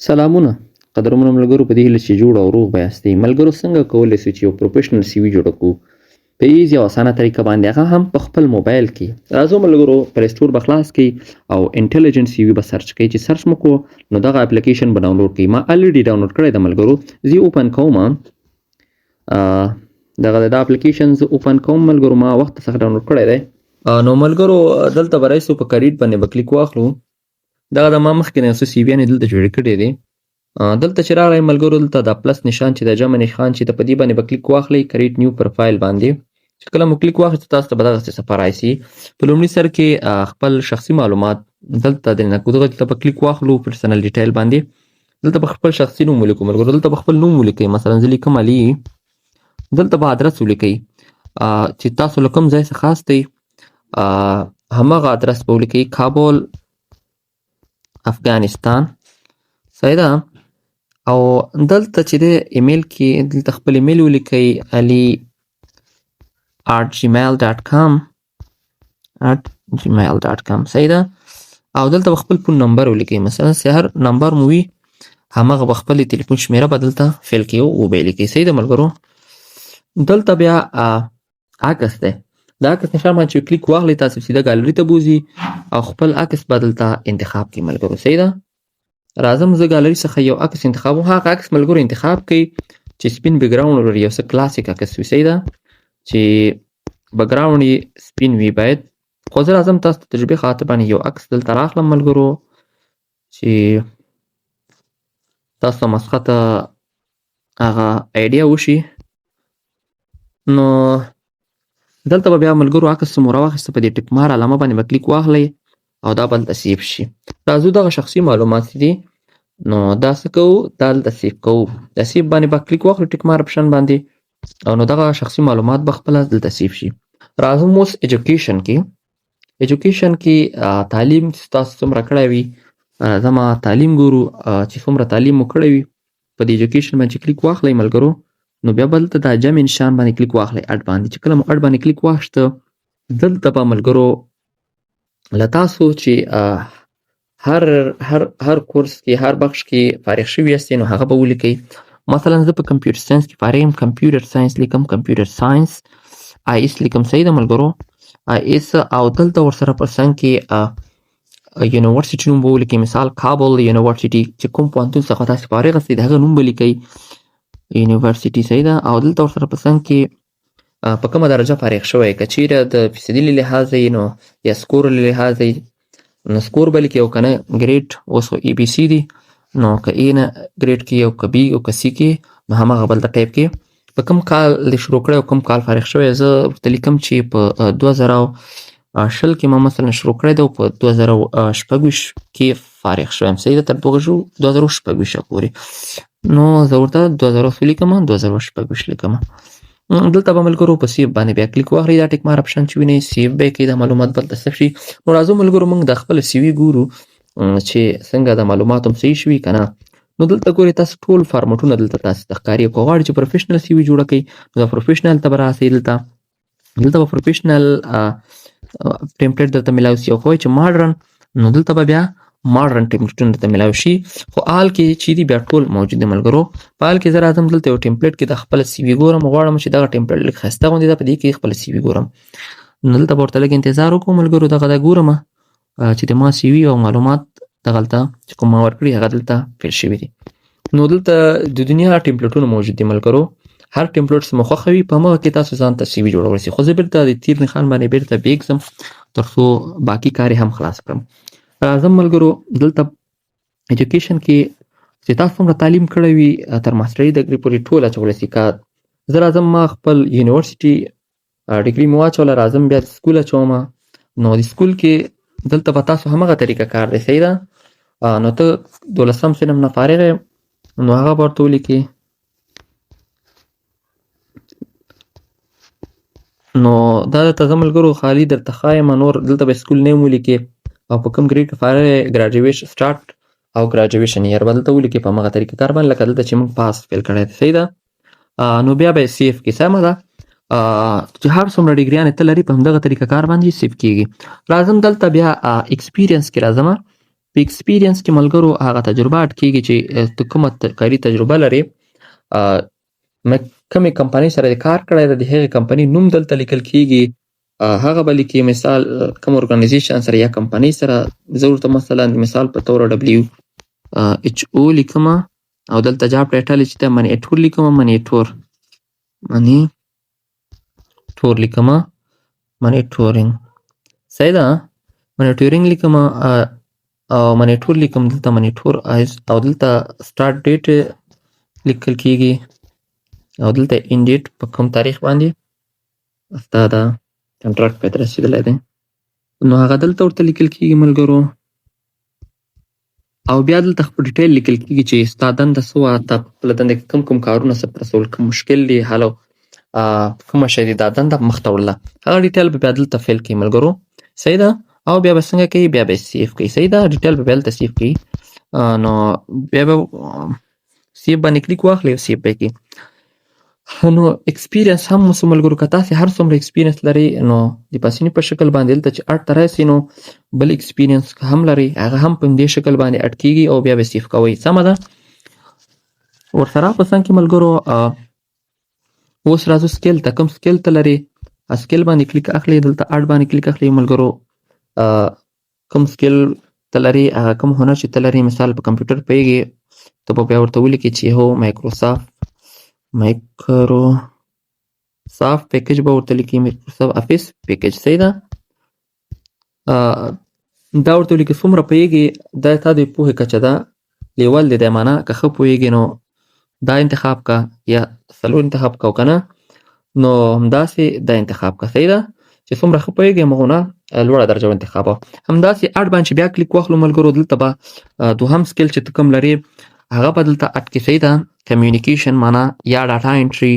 سلامونه قدرمنو ملګرو، په دې هیله چې جوړ او روغ به یاستئ. ملګرو، څنګه کولی سو چې یو professional CV جوړ کړو په easy او اسانه طریقه باندې، هغه هم په خپل موبایل کې؟ راځو ملګرو، Play Store به خلاص کړئ او Intelligent CV به search کړئ. چې search مو کړو نو دغه اپلیکیشن به ډاونلوډ کړئ. ما already download کړی ده ملګرو، زه یې open کوم. دغه دا اپلیکیشن زه open کوم ملګرو، ما وخت څخه ډاونلوډ کړی دی. نو ملګرو، دلته به راشو، په create باندې به کلیک واخلو. دغه د ما مخکې نه یو څه CV یانې دلته جوړې کړې دي. دلته چې راغی ملګرو، دلته دا plus نشان چې د جمع نښان چې د په دې باندې به کلیک واخلئ. create new profile باندې چې کله مو کلیک واخیست، تاسو ته به دغسې صفحه راشي. په لومړي سر کې خپل شخصي معلومات دلته د نه دغه دلته به کلیک واخلو. personal detail باندې دلته به خپل شخصي نوم ولیکو ملګرو. دلته به خپل نوم ولیکئ، مثلا زه لیکم علي. دلته به ادرس ولیکئ چې تاسو له کوم ځای څخه یاستئ، هماغه ادرس به ولیکئ، کابل، افغانستان، صحیح ده. او دلته چې دی ایمیل کې، دلته خپل ایمیل ولیکئ، ali@gmail.com، @gmail.com، صحیح ده. او دلته به خپل phone number ولیکئ، مثلا چې هر نمبر مو وي هماغه به خپل تلیفون شمیره به دلته fill کړئ او وبه یې لیکئ، صحیح ده ملګرو. دلته بیا عکس دی. د عکس نشان باندې چې کلیک واخلئ، تاسو سیده ګالري ته بوځي او خپل عکس به دلته انتخاب کړئ ملګرو، صحیح ده. راځم زه ګالري څخه یو عکس انتخابوم. هغه عکس ملګرو انتخاب کړئ چې سپین background ولري، یو څه کلاسیک عکس وي، صحیح ده، چې background یې سپین وي باید. خو زه راځم تاسو ته تجربې خاطر باندې یو عکس دلته راخلم ملګرو، چې تاسو ته مسخته هغه idea وشي. نو دلته به بیا ملګرو عکس مو راواخیسته، په دې tick مار علامه باندې به کلیک واخلئ او دا به دلته save شي. راځو، دغه شخصي معلومات دي، نو دا څه کوو؟ دا دلته save کوو. د save باندې به کلیک واخلو، tick مار option باندې، او نو دغه شخصي معلومات به خپله دلته save شي. راځم اوس education کې. education کې تعلیم چې تاسو څومره کړی وي، زما تعلیم ګورو چې څومره تعلیم مو کړی وي. په دې education باندې چې کلیک واخلئ ملګرو، نو بیا به دلته دا جمع نشان باندې کلیک واخلئ، add باندې. چې کله مو add باندې کلیک واخیسته، دلته به ملګرو له تاسو چې هر هر هر کورس کې، هر بخش کې فارغ شوي یاستئ، نو هغه به ولیکئ. مثلا زه په computer science کې فارغ یم، computer science لیکم، computer science IS لیکم، صحیح ده ملګرو، IS. او دلته ورسره په څنګ کې university نوم به ولیکئ، مثال کابل university، چې کوم پوهنتون څخه تاسو فارغ یاستئ د هغه نوم به لیکئ، university، صحیح ده. او دلته ورسره په څنګ کې په کومه درجه فارغ شوی، که چیرې د فیصدي له لحاظه یې نو یا score له لحاظه یې نو score به لیکي، او که نه grade، اوس خو A B C دي، نو که A نه grade کې او که B او که C کې، نو هماغه به دلته ټایپ کې. په کوم کال دې شروع کړی او کوم کال فارغ شوی؟ زه ورته لیکم چې په 2020 کې ما مثلا شروع کړی دی او په 2026 کې فارغ شوی یم، صحیح ده، تر 2026 پورې. نو زه ورته 2000 لیکم، 2026 لیکم. دلته به ملګرو په save باندې بیا کلیک واخلئ. دا tick مار option چې وینئ، save به یې کړئ، دا معلومات به دلته save شي. نو راځو ملګرو، موږ د خپل CV ګورو چې څنګه د معلومات هم صحیح شوي که نه. نو دلته ګورئ تاسو، ټول فارمټونه دلته تاسو ته ښکاري. که غواړئ چې professional CV جوړه کړئ، نو دا professional ته به راسئ. دلته به professional template درته میلاو شي، او که چې ماډرن، نو دلته به بیا ماډرن ټیمپلیټونه درته میلاو شي. خو all کې چې دي بیا ټول موجود دي ملګرو. په all کې زه راځم، دلته یو template کې د خپل CV ګورم. غواړم چې دغه template لږ ښایسته غوندې ده، په دې کې خپل CV ګورم. نو دلته به ورته لږ انتظار وکړو ملګرو. دغه دا ګورم چې د ما CV او معلومات دغلته چې کوم ما ورکړي هغه دلته fill شوي دي. نو دلته د دنیا ټیمپلیټونه موجود دي ملګرو. هر template چې مو خوښه وي، په هماغه کې تاسو ځان ته CV جوړولی شئ. خو زه بیرته د تیر نښان باندې بیرته back ځم تر څو باقي کار هم خلاص کړم. راځم ملګرو، دلته education کې چې تاسو څومره تعلیم کړی وي تر ماسټري degree پورې ټول اچولی شئ. که زه راځم، ما خپل university degree مې واچوله، راځم بیا school اچوم. نو د school کې دلته به تاسو هماغه طریقه کار دی، صحیح ده. نو ته دولسم صنف نه فارغ یې، نو هغه به ورته ولیکې. نو دا درته زه ملګرو خالي درته ښایم. نور دلته به school name ولیکې او په کوم grade کې فارغ یې، graduation start او graduation year به دلته ولیکې په هماغه طریقه کار باندې لکه دلته چې موږ pass fill کړی دی، صحیح ده. نو بیا به یې save کړې، سمه ده، چې هر څومره ډیګریانې ته لري په همدغه طریقه کار باندې save کیږي. راځم دلته بیا experience کې راځم. په experience کې ملګرو هغه تجربه add کیږي چې ته کومه کاري تجربه لرې، کومې کمپنۍ سره دې کار کړی دی، د هغې کمپنۍ نوم دلته لیکل کیږي، هغه به لیکي. مثال کوم organization سره یا کمپنۍ سره، زه ورته مثلا د مثال په طور WHO لیکم او دلته job title چې ده monitor لیکم، monitor لیکم، monitoring، صحیح ده، monitoring لیکم او monitor لیکم دلته monitor او دلته start date لیکل کیږي او دلته end date، په کوم تاریخ باندې ستا دا contract پای ته رسېدلی دی، نو هغه دلته ورته لیکل کیږي ملګرو. او بیا دلته خپل detail لیکل کیږي چې ستا دنده څه وه، تا په خپله دنده کې کوم کوم کارونه سرته رسول، کوم مشکل دی حل او کومه شی دې دا دنده مخته وړله، هغه detail به بیا دلته fill کوي ملګرو، صحیح ده. او بیا به څنګه کوي؟ بیا به یې save کوي، صحیح ده. detail به بیا دلته save کوي، نو بیا به save باندې کلیک واخلي او save به یې کړي. نو experience هم اوس ملګرو، که تاسې هر څومره experience لرئ، نو د پاسني په شکل باندې دلته چې add ته راسي، نو بل experience هم لرئ، هغه هم په دې شکل باندې add کیږي او بیا به save کوئ، سمه ده. ورسره په څنګ کې ملګرو اوس راځو skill ته. کوم skill ته لري، skill باندې کلیک اخلي، دلته add باندې کلیک اخلي ملګرو. کوم skill ته لري، هغه کوم هنر چې ته لري، مثال په کمپیوټر پوهېږي، ته به بیا ورته ولیکې چې هو Microsoft package به ورته لیکي، Microsoft Office package، صحیح ده. دا ورته ولیکي څومره پوهېږي، دا تا د پوهې کچه ده، level دی، دی معنا که ښه پوهېږي نو دا انتخاب کا یا څلور انتخاب کا، او که نه نو همداسې دا انتخاب کا، صحیح ده. چې څومره ښه پوهېږي همغونه لوړه درجه انتخاب. همداسې add باندې چې بیا کلیک واخلو ملګرو، دلته به دوهم skill چې ته کوم لرې هغه به دلته add کې، صحیح ده. communication معنا یا data entry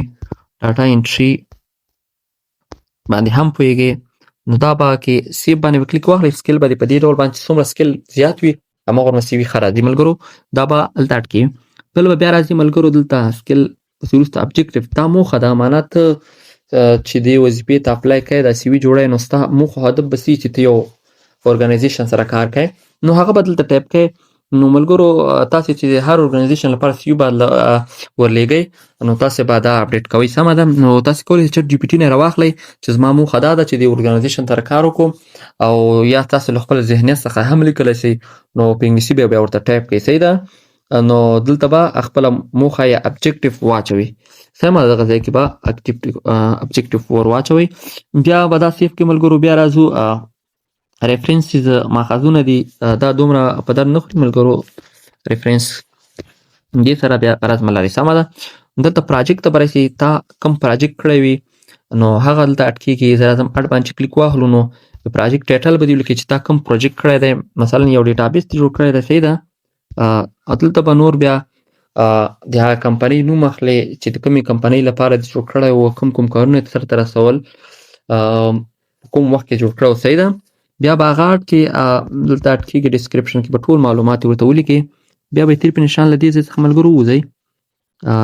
باندې هم پوهېږي، نو دا به کې save باندې به کلیک واخلې، skill به دې په دې ډول باندې څومره skill زیات وي هماغومره CV ښه راځي ملګرو، دا به هلته add کړي. بل به بیا راځي ملګرو دلته skill پسې وروسته objective، تا موخه ده، معنا ته چې دې وظیفې ته apply کوې، دا CV جوړوې، نو ستا موخه هدف به څه چې ته یو organization سره کار کوې، نو هغه به دلته ټایپ کوې. نو ملګرو تاسې چې هر organization لپاره CV به ورلېږئ، نو تاسې به دا update کوئ، سمه ده. نو تاسې کولی شئ ChatGPT نه راواخلئ چې زما موخه دا ده چې د organization سره کار وکړم، او یا تاسې له خپل ذهنیت څخه هم لیکلی شئ، نو په انګلیسي به بیا ورته ټایپ کړئ، صحیح ده. نو دلته به خپله موخه یا objective واچوي، سمه ده، دغه ځای کې به objective ور واچوي، بیا به دا save کړئ ملګرو. بیا راځو references، ماخذونه دي، دا دومره په درد نه خوري ملګرو، reference دې سره بیا غرض مه لرئ، سمه ده. دلته project ته به راسي، تا کوم project کړی وي نو هغه دلته add کېږي. زه راځم add باندې چې کلیک واخلو، نو د project title به دې ولیکي چې تا کوم project کړی دی، مثلا یو database دې جوړ کړی دی، صحیح ده. او دلته به نور بیا د هغه کمپنۍ نوم اخلې چې د کومې کمپنۍ لپاره دې جوړ کړی و، کوم کوم کارونه یې سرته رسول، کوم وخت کې جوړ کړی و، صحیح ده. بیا به هغه add کې دلته add کېږي، description کې به ټول معلومات ورته ولیکي. بیا به یې تیر په نشان له دې ځای څخه ملګرو ووځئ.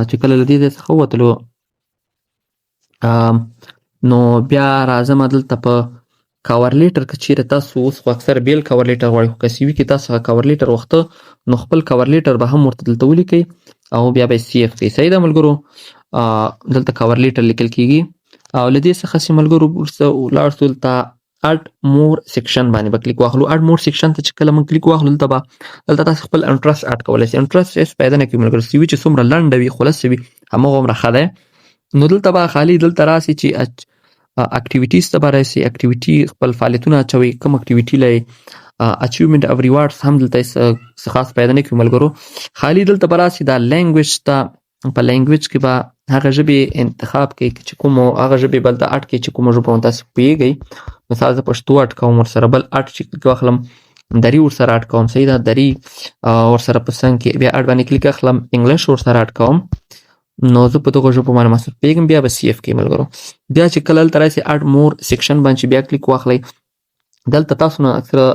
چې کله له دې ځای څخه ووتلو، نو بیا راځم دلته په cover letter. که چیرې تاسو اوس خو اکثر بیل cover letter غواړي، خو که CV کې تاسو cover letter غوښته، نو خپل cover letter به هم ورته دلته ولیکئ او بیا به یې save کړئ، صحیح ده ملګرو. دلته cover letter لیکل کیږي. او له دې څخه چې ملګرو وروسته ولاړ سو، دلته add more section باندې به کلیک واخلو. add more section ته چې کله موږ کلیک واخلو، دلته به دلته تاسو خپل interest add کولی شئ. interest هېڅ پیدا نه کوي ملګرو، CV چې څومره لنډه وي خلاصه وي هماغومره ښه دی. نو دلته به خالي دلته راسي چې activities ته به راسي، activity خپل فعالیتونه اچوي، کوم activity لري، achievement او rewards هم دلته څه خاص پیدا نه کوي ملګرو. خالي دلته به راسي دا language ته، په language کې به هغه ژبې انتخاب کړئ چې کوم هغه ژبې بل ته add کړئ چې کومه ژبه تاسو پوهېږئ. مثال زه پښتو add کوم، ورسره بل add چې کلیک واخلم دری ورسره add کوم، صحیح ده، دری ورسره په څنګ کې بیا add باندې کلیک اخلم، English ورسره add کوم. نو زه په دغو ژبو باندې مصرف پوهېږم، بیا به save کړئ ملګرو. بیا چې کله هلته راسي add more section باندې چې بیا کلیک واخلئ، دلته تاسو نه اکثره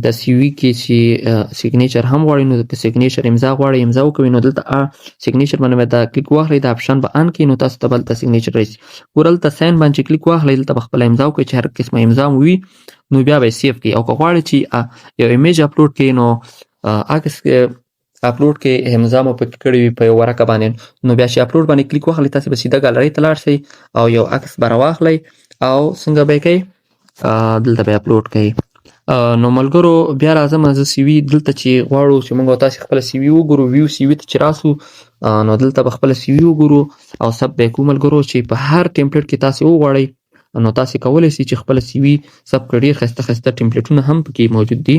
د CV کې چې signature هم غواړي، نو که signature امضا غواړي امضا وکوي، نو دلته signature باندې به دا کلیک واخلئ، دا option به on کړئ، نو تاسو ته به هلته signature راشي. ګوره دلته sign باندې چې کلیک واخلئ، دلته به خپله امضا وکړئ چې هر قسمه امضا مو وي. نو بیا به یې save کړئ. او که غواړئ چې یو image upload کړئ، نو عکس اپلوډ کې امضا مو پکې کړې وي په یو ورقه باندې، نو بیا چې اپلوډ باندې کلیک واخلئ، تاسې به سیده ګالرۍ ته لاړ شئ او یو عکس به راواخلئ او څنګه به یې کوئ، دلته به یې اپلوډ کړئ. نو ملګرو، بیا راځم زه CV دلته چې غواړو چې موږ او تاسې خپله CV وګورو، view CV ته چې راسو، نو دلته به خپله CV وګورو او ثبت به یې کړو. ملګرو، چې په هر template کې تاسې وغواړئ، نو تاسې کولی شئ چې خپله CV ثبت کړئ. ډېر ښایسته ښایسته template ونه هم پکې موجود دي.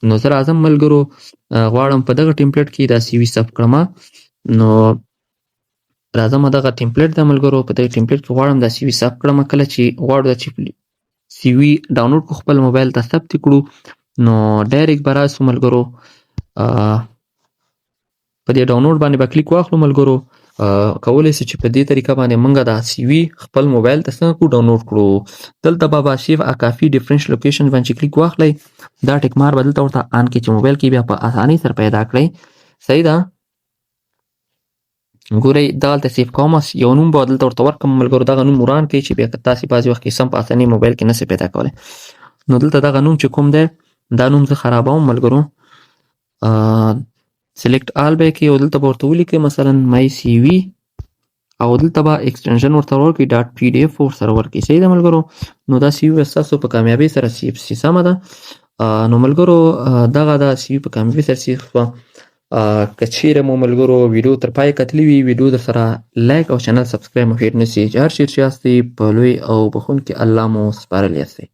نو زه راځم ملګرو، غواړم په دغه template کې دا CV ثبت کړم. نو راځم، دغه template د ملګرو، په دغه template کې غواړم دا CV ثبت کړم. کله چې غواړو چې CV download کړو، خپل موبایل ته ثبت کړو، نو direct به راسو ملګرو، په دې ډاونلوډ باندې به کلیک واخلو. ملګرو، کولی شئ چې په دې طریقه باندې موږ دا CV خپل موبایل ته څنګه کړو، ډاونلوډ کړو. دلته به save a copy different location باندې کلیک واخلئ. دا tick mark به دلته ورته on کړئ چې موبایل کې بیا په اسانۍ سره پیدا کړئ. صحیح ده. ګورئ، دغلته save کوم، یو نوم به دلته ورته ورکړم. ملګرو، دغه نوم وران کړئ چې بیا که تاسې بعضې وخت کې سم په اسانۍ موبایل کې نسئ پیدا کولی. نو دلته دغه نوم چې کوم دی، دا نوم زه خرابوم. ملګرو، select all به کې او دلته به ورته ولیکئ مثلا my CV او دلته به extension ورته ورکړئ، .pdf ورسره ورکړئ. صحیح ده ملګرو. نو دا CV به ستاسو په کامیابۍ سره save سي. سمه ده. نو ملګرو، دغه دا CV په کامیابۍ سره save شوه. که چیرې مو ملګرو ویډیو تر پای کتلی وي، ویډیو در سره like او channel subscribe مو هېر نه سي. چې هر چیرې چې یاستئ، په لوی او بخښونکي الله مو سپارلی یاستئ.